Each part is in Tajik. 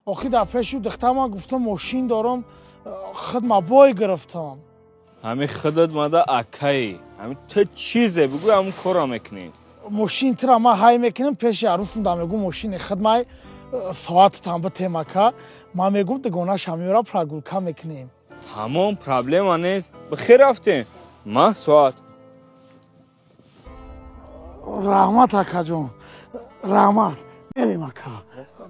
Охи дар пеши духтарма гуфтам мошин дорам, худма бой гирифтам. Ҳами худат мада акаи. Ҳами ту чизе бигӯ, ҳамун корро мекунем. Мошин тира ма ҳай мекунем, пеши арӯсам да мегӯ мошини худмай соататам битем ака. Ман мегӯм дугонаша меёра прогулка мекунем. Тамом, проблема нест. Бихер рафтем. Ма соат. Раҳмат акаҷон. Раҳмат. Мерем ака.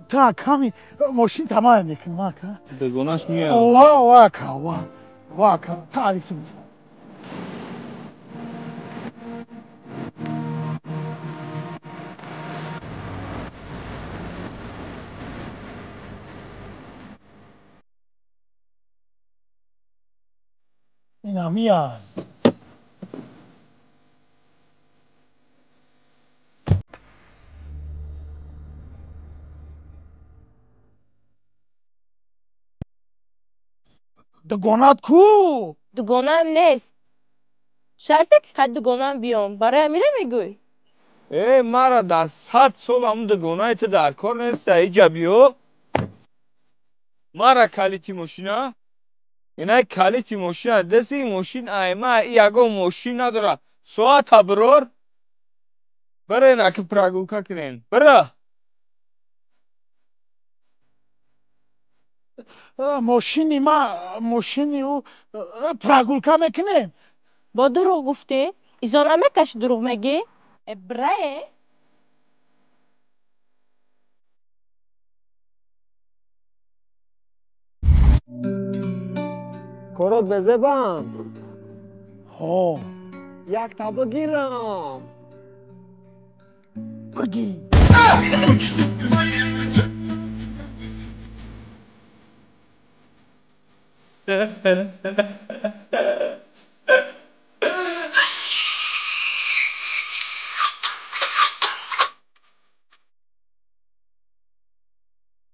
Ту аками мошин тамам мекунем ака. Дугонаш меояд. Ва ва ака, ва. Ва ака, таъриф. Ина мияд. Дугонат ку? Дугонаам нест. Шарте ки қад дугонаам биём. Барои амира мегӯй? Э, мара дар 100 сол ҳамун дугонаи ту дар кор нест, иҷа биё. Мара калити мошина. Инай калити мошина, деси мошин айма, и ягон мошин надорад. Соата бирор. Бирен аки прогулка кунен. Бира. Мошини ма, мошини ӯ прогулка мекунем. Бо дурӯғ гуфтӣ? Изо намекаши дурӯғ мегӣ? Э, бирае? Корот безебам. Ҳо. Якта бигирам. Бигир.